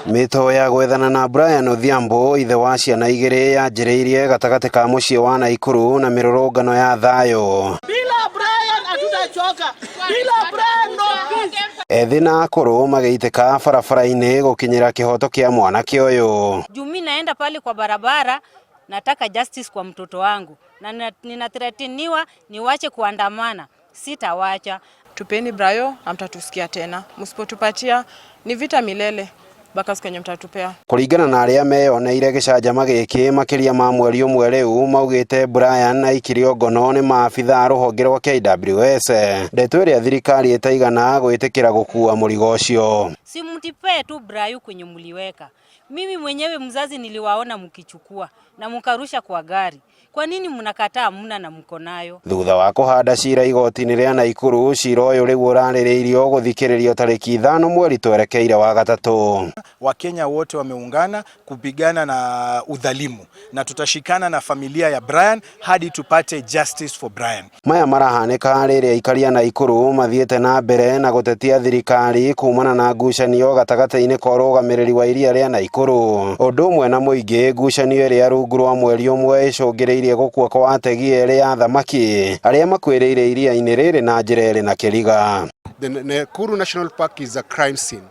Mĩto ya gwethana na Brian Odhiambo, ithe wa ciana igĩrĩ, yanjĩrĩirie gatagatĩ ka mũciĩ wa Naikuru na mĩrũrũngano ya thayũ. Bila Brian hatutachoka. Bila Brian, no peace. Ethĩ na akũrũ magĩitĩka barabara-inĩ gũkinyĩra kĩhoto kĩa mwanake ũyũ. Juu mi naenda pale kwa barabara, nataka justice kwa mtoto wangu na ninathreateniwa niwache kuandamana, sitawacha. Tupeni Brayo, hamtatusikia tena. Msipotupatia ni vita milele mpaka siku yenye mtatupea. Kũringana na arĩa meyoneire gĩcanjama gĩkĩ, makĩria ma mweri ũmwe rĩu, maugĩte Brian aikirio ngono nĩ maabitha a rũhonge rwa KWS, ndeto ĩrĩa thirikari ĩtaigana gwĩtĩkĩra gũkua mũrigo ũcio. Si mtipee tu Brayo kwenye mliweka. Mimi mwenyewe mzazi niliwaona mkichukua na mkarusha kwa gari. Kwa nini mnakataa mna na mko nayo? Thutha wa kũhanda cira igoti-inĩ rĩa Naikuru, cira ũyũ rĩu ũrarĩrĩirio gũthikĩrĩrio tarĩki 5 mweri twerekeire wa gatatũ. Wakenya wote wameungana kupigana na udhalimu na tutashikana na familia ya Brian hadi tupate justice for Brian. Maya marahanĩka rĩrĩa aikari a Naikuru mathiĩte na mbere na gũtetia thirikari kumana na ngucanio gatagatĩ-inĩ ka ũrũgamĩrĩri wa iria rĩa Naikuru, ũndũ ũmwe na mũingĩ, ngucanio ĩrĩa rungu rwa mweri ũmwe ĩcũngĩrĩirie gũkua kwa ategi erĩ a thamaki arĩa makuĩrĩire iria-inĩ rĩrĩ na njĩra ĩrĩ na kĩriga. The Nakuru National Park is a crime scene,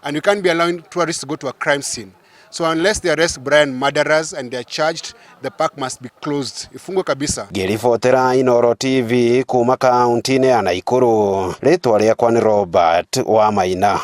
and we can't be allowing tourists to go to a crime scene. So unless they arrest Brian murderers and they are charged, the park must be closed. Ifungwe kabisa. Ngĩribotera Inooro TV kuma kaunti-inĩ ya Naikuru, rĩtwa rĩakwa nĩ Robert Wamaina.